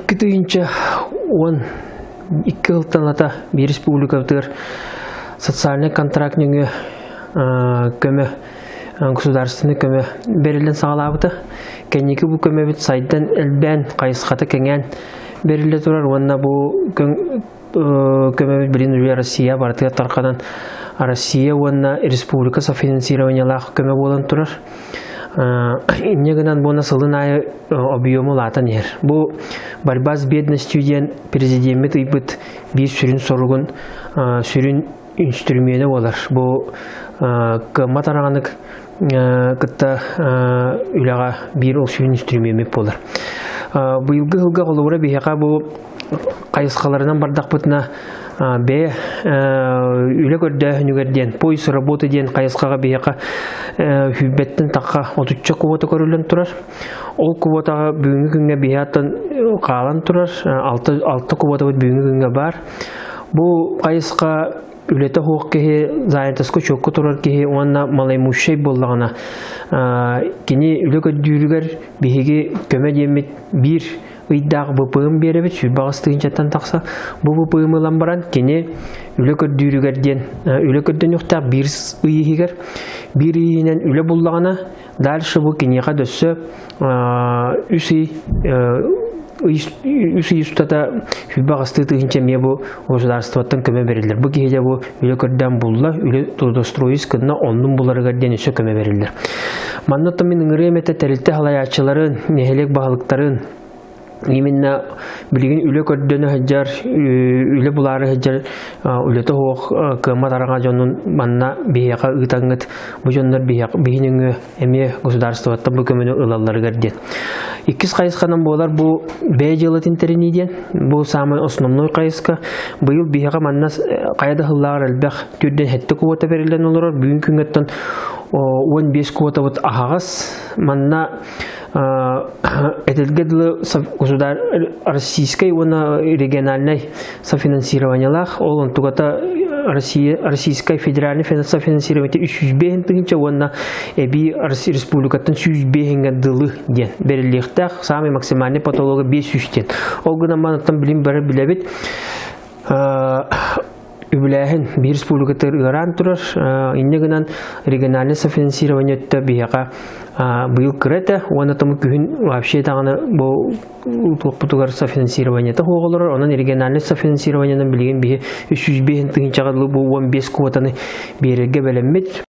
2012 сылтан ата биир республикабытыгар социальнай контракт нөҥүө көмө государственнай көмө бэриллэн саҕалаабыта. Кэнники бу көмөбүт сайдан элбээн, хайысхата кэҥээн бэриллэ турар уонна бу көмөбүт билин үлэ Россия барытыгар тарҕанан Россия уонна республика софинансированиелаах көмө буолан турар. Инньэ гынан буона сылын аайы объему улаатан иһэр. Бу борьба с бедностью диэн президеммит ыйбыт биир сүрүн соругун сүрүн инструмена буолар. Бу кыаммат араҥанык кытта үлэҕэ биир ол сүрүн инструмеммит буолар. Быйылгы сылга холобура биһиэхэ бу хайысхаларынан бардахпытына бэйэ үлэ көрдөөһүнүгэр диэн поиск работы диэн хайысхаҕа биһиэхэ сүүрбэттэн тахха отучча квота көрүллэн турар. Ол квотаҕа бүгүҥҥү күҥҥэ биһиэхэ хаалан турар алта квотабыт бүгүҥҥү күҥҥэ баар. Бу хайысха үлэтэ суох киһи, занятоска учуокка турар киһи уонна малоимущай буоллаҕына, кини үлэ көрдүүрүгэр биһиги көмө диэммит биир ыйдаах ВПМ биэрэбит, 28 тыһыынчаттан тахса. Бу ВПМ ылан баран кини үлэ көрдүүрүгэр диэн үлэ көрдөнүөхтээх биир ый иһигэр. Биир ый иһинэн үлэ буллаҕына, дальше бу киниэхэ дөссө үс ый үс ый устата 28 тыһыынча эмиэ бу государствоттан көмө бериллэр. Бу киһи бу үлэ көрдөөн булла, үлэ трудоустроюсь гынна оннун буларыгар диэн өссө көмө бериллэр. Манна мин ыҥырыам этэ тэрилтэ халайааччыларын, нэһилиэк баһылыктарын, именно билигин үлэ көрдөнө сылдьар, үлэ булаары сылдьар үлэтэ суох кыаммат араҥа дьонун манна биһиэхэ ыытаҥҥыт бу дьоннор биһи нөҥүө эмиэ государствоттан бу көмөнү ылалларыгар диэн. Иккис хайысханан буолар бу бэйэ дьыалатын тэринии диэн. Бу саамай основной хайыска. Быйыл биһиэхэ манна хайа да сыллааҕар элбэх түрдэн сэттэ квота бэриллэн олорор. Бүгүн күҥҥэттэн 15 квотабыт аһаҕас. Манна этилгэ дылы государ российскай уонна региональнай софинансированиелаах ол онтугата Россия Российскай федеральный софинансирование 305 тыһыынча уонна эбии республикаттан 105 дылы диэн бэриллиэхтээх самый максимальный потолога 500 диэн ол гынан манаттан билим бары билэбит үбүлээһин биир республикатыгар ыараан турар. Инньэ гынан региональное софинансирование өттө биһиэхэ быйыл кыра этэ уонна тому күһүн вообще даҕаны бу туохпутугар софинансированиета суох олорор. Онон региональное софинансированиенан билигин биһи 305 тыһыынчаҕа дылы бу 15 квотаны биэрэргэ бэлэммит.